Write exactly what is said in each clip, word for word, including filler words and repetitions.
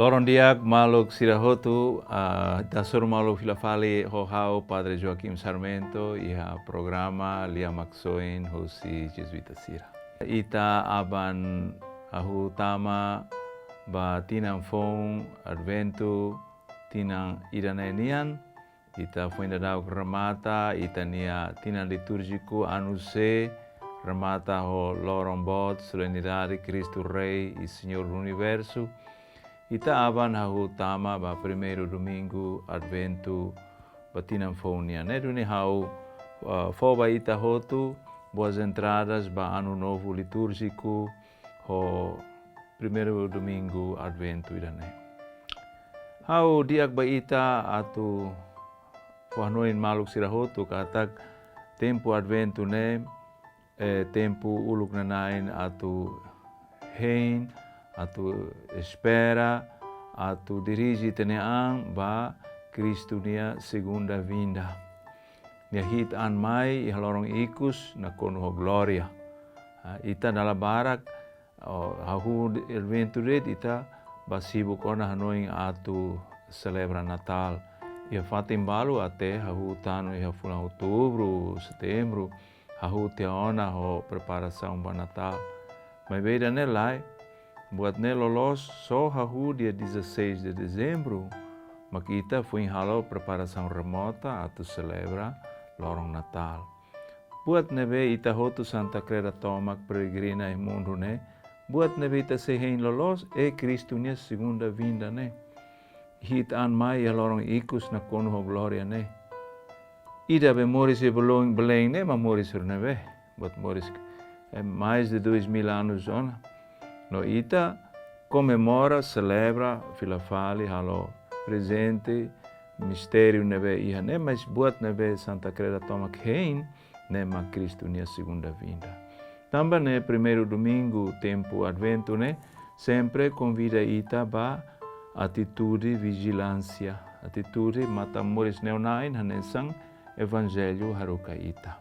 Loron di'ak maluk sira hotu, ah, ita hasoru malu fila fali ho ha'u Padre Joaquim Sarmento iha programa Lia Maksoin husi Jezuita sira. Ita aban hahú tama ba tinan foun Adventu, tinan ida-ne'e nian, ita foin daudauk remata ita-nia tinan litúrjiku anu C, remata ho loron boot, solenidade Kristu Rei i Señór Universu. Ita aban hahú tama ba primeiru domingu Adventu ba tinan foun nian. Ne'e duni ha'u, ah, fó ba ita hotu boas entradas ba anu novu litúrjiku ho primeiru domingu Adventu ida-ne'e. Ha'u di'ak ba ita atu fó hanoin maluk sira hotu katak tempu Adventu ne'e, eh, tempu uluk nanain atu hein, atu espera, atu dirije ita-nia an ba Kristu nia segunda vinda. Nia hi'it an mai iha loron ikus nakonu ho glória. Ah, ita dala barak, oh, hahú Adventu de'it ita bá sibuk ona hanoin atu selebra Natál. Iha fatin balu até hahú tanu iha fulan Outubru, Setembru, hahú tiha ona ho preparasaun ba Natál. Maibé ida-ne'e lae, buat ne'e loloos só hahú dia dezasseis de Dezembru, mak ita foin halo preparasaun remota atu selebra loron Natál. Buat ne'ebé ita hotu Santa Kreda tomak peregrina iha mundu ne'e, buat ne'ebé ita sei hein loloos é Kristu nia segunda vinda ne'e. Hi'it an mai iha loron ikus nakonu ho glória ne'e. Ida be moris iha Belém, Belém ne'e mak moris sira ne'ebé. Buat moris, eh, mais de dois mil anos ona. No ita komemora, selebra, fila fali, halo prezente, mistériu ne'ebé iha ne'e, mas buat ne'ebé Santa Kreda tomak hein, ne'e mak Kristu nia segunda vinda. Tanba ne'e primeiru domingu tempu Adventu ne'e sempre konvida ita ba atitude vijilánsia, atitude matan-moris neu-na'in hanesan Evanjellu haruka ita.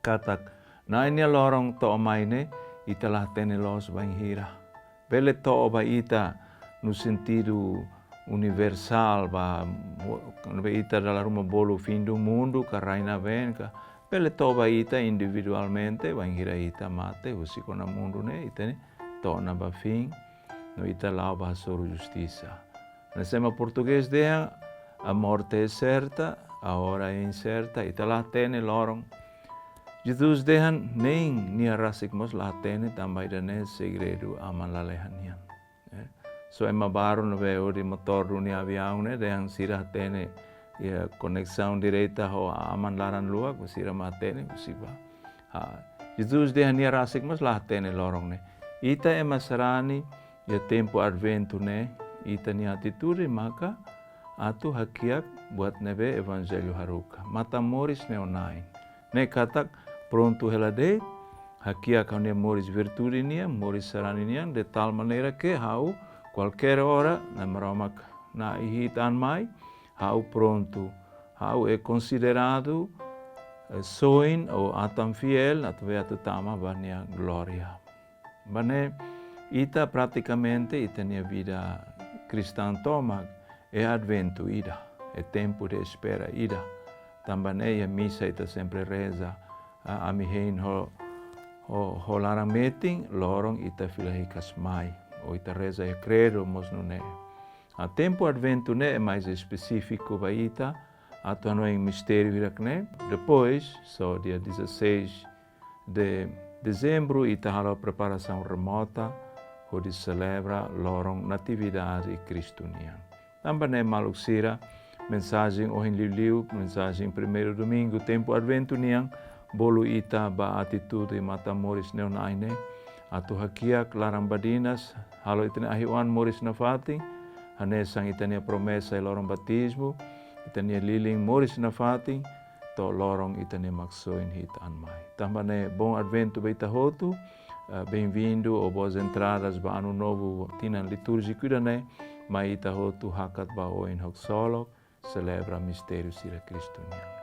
Katak Na'i nia loron to'o mai ne'e, ita la hatene loos bainhira. Bele to'o ba ita no sentidu universál ba, be ita dala ruma bolu fim do mundo ka rai-nabeen ka. Bele to'o ba ita individualmente, bainhira ita mate husik ona mundu ne'e, ita ne'e to'o ona ba fin, no ita la'o ba hasoru justisa. Hanesan ema portugés dehan, a morte é certa, a hora é incerta, ita la hatene loron. Jesus dehan nein nia rasik mós la hatene, tanba ida-ne'e segredu Aman Lalehan nian. Eh, só ema barak ne'ebé hodi motór duni aviaun ne'e, dehan sira hatene, iha koneksaun direta ho Aman laran luak, sira mak hatene, sira ba. Ah, Jesus dehan nia rasik mós la hatene loron ne'e. Ita ema sarani, iha tempu Adventu ne'e, ita-nia atitude maka atu hakiak buat ne'ebé Evanjellu haruka. Matan-moris neu-na'in. Ne'e katak prontu hela de'it, hakiak ha'u-nia moris virtude nian, moris sarani nian, de tal maneira que ha'u, kualkér ora, Na'i Maromak Na'i hi'it an mai, ha'u prontu, ha'u é konsideradu, eh, soin ou atan fiél, atu be atu tama ba nia glória. Ba ne'e, ita pratikamente, ita-nia vida kristaun tomak, é Adventu ida, é tempu de espera ida. Tanba ne'e iha misa ita sempre reza, ah, ami hein ho, ho, ho laran metin, loron ita fila hikas mai. Ou ita reza iha Kredu mós nune'e. Ah, tempu Adventu ne'e é mais espesífiku ba ita, atu hanoin mistériu hirak-ne'e. Depois, só dia dezasseis de Dezembru, ita halo preparasaun remota, hodi selebra loron Natividade Kristu nian. Tanba ne'e maluk sira, mensajen ohin liuliu, mensajen primeiru domingu tempu Adventu nian, bolu ita ba atitude matan-moris neu-na'in ne'e, atu hakiak laran badinas, halo ita-nia ahi-oan moris nafatin, hanesan ita-nia promesa iha loron batizmu, ita-nia lilin moris nafatin, to'o loron ita-nia Maksoin hi'it an mai. Tanba ne'e, Bom Adventu ba ita hotu, eh, bem-vindo ou boas entradas ba Anu Novu, tinan litúrjiku ida-ne'e, mai ita hotu hakat ba oin ho ksolok, selebra mistériu sira Kristu nian.